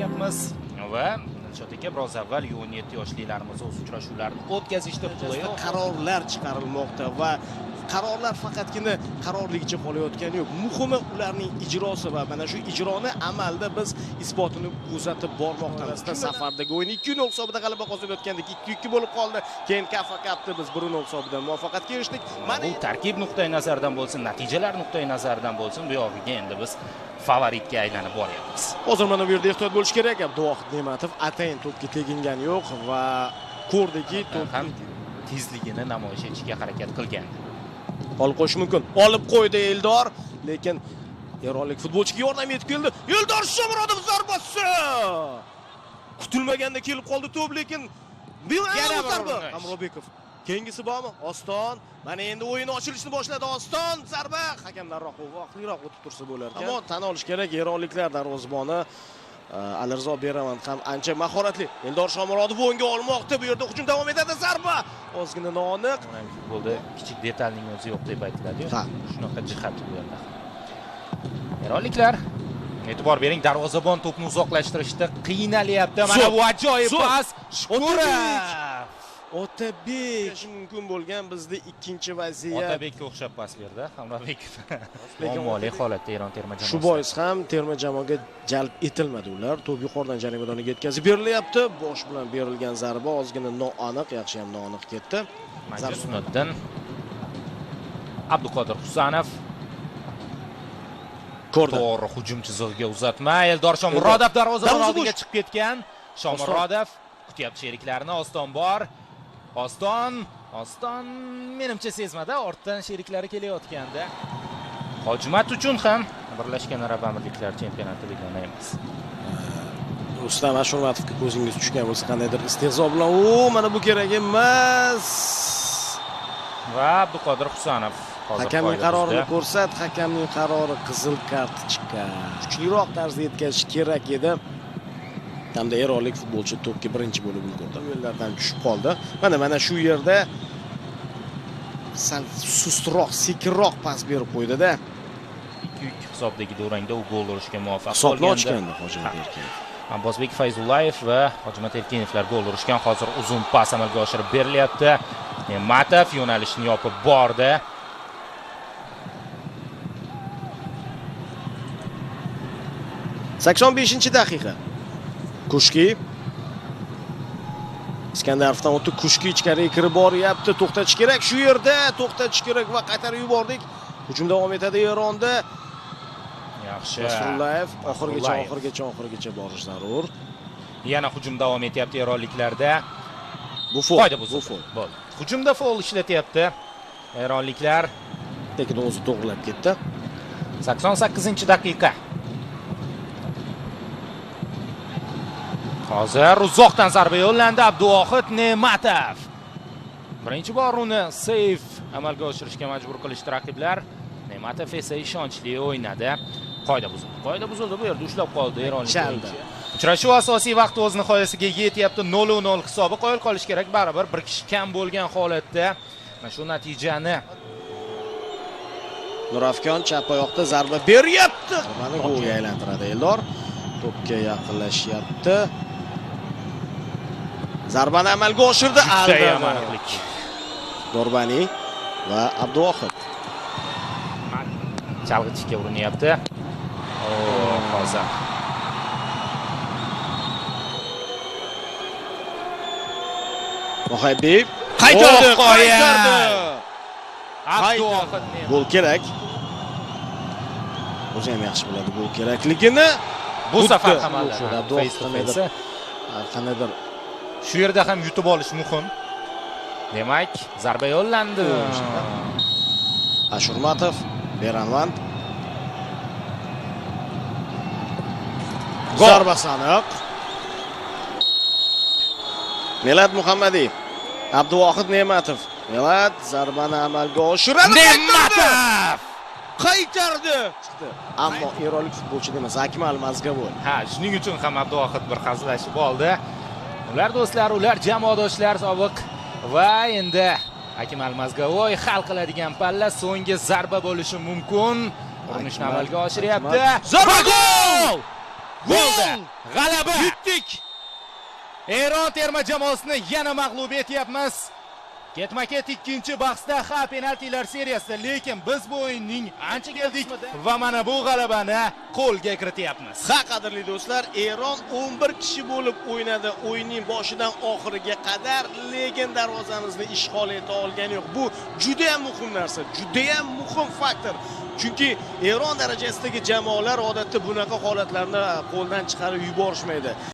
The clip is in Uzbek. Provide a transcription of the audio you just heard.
beryapmiz va Dilshod aka biroz avval U17 yoshlilarimiz o'z uchrashuvlarini o'tkazishda play-off qarorlar chiqarilmoqda va qarorlar faqatgina qarorligicha qolayotgani yo'q. Muhimi ularning ijrosi va mana shu ijroni amalda biz isbotini kuzatib bormoqdamiz. Safardagi o'yin 2-0 hisobida g'alaba qozonayotgandik, 2-2 bo'lib qoldi. Keyin Kafa Cup'da biz 1-0 hisobida muvaffaqiyatga erishdik. Mana bu tarkib nuqtai nazaridan bo'lsin, natijalar nuqtai nazaridan bo'lsin, bu yog'iga endi biz favoritga aylanib boryapmiz. Hozir mana bu yerda ehtiyot bo'lish kerak. Abduvohid Ne'matov atayin to'pga tegingani yo'q va ko'rdiki, to'p ham tezligini namoyish etishga harakat qilgan. Olib qo'yish mumkin. Olib qo'ydi Eldor, lekin eronlik futbolchiga yordam yetib keldi. Eldor Shomurodov zarbasi! Kutilmaganda kelib qoldi to'p, lekin yana zarba. Hamrobekov. Keyingisi bormi? Oston. Mana endi o'yin ochilishni boshladi Oston. Zarba. Hakamlarroq vaqtliroq o'tib tursa bo'lar ekan. Ammo tan olish kerak, eronliklar darvozaboni Alirzo Beravand ham ancha mahoratli. Eldor Shomurodov o'ngga olmoqda. Bu yerda hujum davom etadi. Zarba ozgina noaniq. Futbolda kichik detalning o'zi yo'q deb aytiladi-yu. Shunaqa jihat bu yerda. Eronliklar, e'tibor bering, darvozabon to'pni uzoqlashtirishda qiynalyapti. Mana bu ajoyib pas. Shukurov. Otabek mumkin bo'lgan bizda ikkinchi vaziyat. Otabekka o'xshab pas berdi Hamrobekov. Muammoli holatda Eron terma jamoasi. Shu bois ham terma jamoaga jalb etilmadi ular. To'p yuqoridan jarima maydoniga yetkazib berilyapti. Bosh bilan berilgan zarba ozgina noaniq, yaxshi ham noaniq ketdi. Husniddin Abduqodir Husanov ko'rdi. To'g'ri hujum chizig'iga uzatma. Eldor Shomurodov darvozabon oldiga chiqib ketgan. Shomurodov kutyapti sheriklarini. Oston bor. Oston menimcha sezmadi, ortdan sheriklari kelayotganda. Hojimat uchun ham Birlashgan Arab Amirliklari chempionati begona emas. Rustam Ashurmatovga ko'zingiz tushgan bo'lsa, qandaydir istehzo bilan, "O, mana bu kerak emas." Va Abduqodir Husanov hozir hakamning qarorini ko'rsat, hakamning qarori qizil kartochka. Kuchliroq tarzda yetkazish kerak edi. Hamda eronlik futbolchi to'pga birinchi bo'lib ulgurdi. Yo'llardan tushib qoldi. Mana shu yerda sal sustroq, sekinroq pas berib qo'ydi-da. 2-2 hisobdagi durangda u gol urishga muvaffaq bo'lgandi. Hisobni ochgandi Hojimat Erkinov. Abbosbek Fayzullayev va Hojimat Erkinovlar gol urishgan. Hozir uzun pas amalga oshirib berilyapti. Ne'matov yo'nalishni yopib bordi. 85-daqiqa. Kushki Iskandarovdan o'tdi. Kushki ichkariga kirib boryapti. To'xtatish kerak shu yerda, to'xtatish kerak va qaytarib yubordik. Hujum davom etadi Eronda. Yaxshi. Nasrullayev oxirigacha borish zarur. Yana hujum davom etyapti eronliklarda. Bu fol. Bu fol. Bo'ldi. Hujumda fol ishlatyapti eronliklar. Lekin o'zi to'g'rilab ketdi. 88-daqiqa. Hozir uzoqdan zarba yo'llandi Abduvohid Ne'matov. Birinchi bor uni seyf amalga oshirishga majbur qilishdi raqiblar. Ne'matov esa ishonchli o'ynadi. Qoida buzildi. Qoida buzildi, bu yerda ushlab qoldi eronlik o'yinchi. Uchrashuv asosiy vaqti o'z nihoyasiga yetyapti. 0-0 hisobi qoyil qolish kerak. Baribir bir kishi kam bo'lgan holatda mana shu natijani Nurafkon chap oyoqda zarba beryapti. Mana golga aylantiradi Eldor. To'pga yaqinlashyapti. Zarbani amalga oshirdi. Aniqlik. Dorbani va Abduvohid. Chalg'itishga urinyapti. Hozir. Muhabbib qaytardi, qaytardi. Abduvohid gol kerak. O'zi ham yaxshi biladi gol kerakligini. Bu safar ham Abduvohid qandaydir shu yerda ham yutib olish muhim. Demak, zarba yo'llandi. Ashurmatov, Beranvand. Zarba aniq. Milad Muhammadiy, Abduvohid Ne'matov. Milad zarbani amalga oshiradi. Ne'matov qaytardi. Chiqdi. Ammo eronlik futbolchi emas, Akmal Mazgavoy. Ha, shuning uchun ham Abduvohid bir hazillashib oldi. Ular do'stlar, ular jamoadoshlar sobiq va endi Akmal Mazgavoy hal qiladigan palla so'nggi zarba bo'lishi mumkin. Urinishni amalga oshiryapti. Zarba gol! Bo'ldi. Gol! G'alaba. Yutdik. Eron terma jamoasini yana mag'lub etyapmiz. Ketma-ket ikkinchi bahsda ha penaltilar seriyasida, lekin biz bu o'yinning ancha keldik va mana bu g'alabani qo'lga kirityapmiz. Ha, qadrli do'stlar, Eron 11 kishi bo'lib o'ynadi o'yinning boshidan oxiriga qadar, lekin darvozamizni ishg'ol eta olgani yo'q. Bu juda ham muhim narsa, juda ham muhim faktor. Chunki Eron darajasidagi jamoalar odatda bunaqa holatlarni qo'ldan chiqarib yuborishmaydi.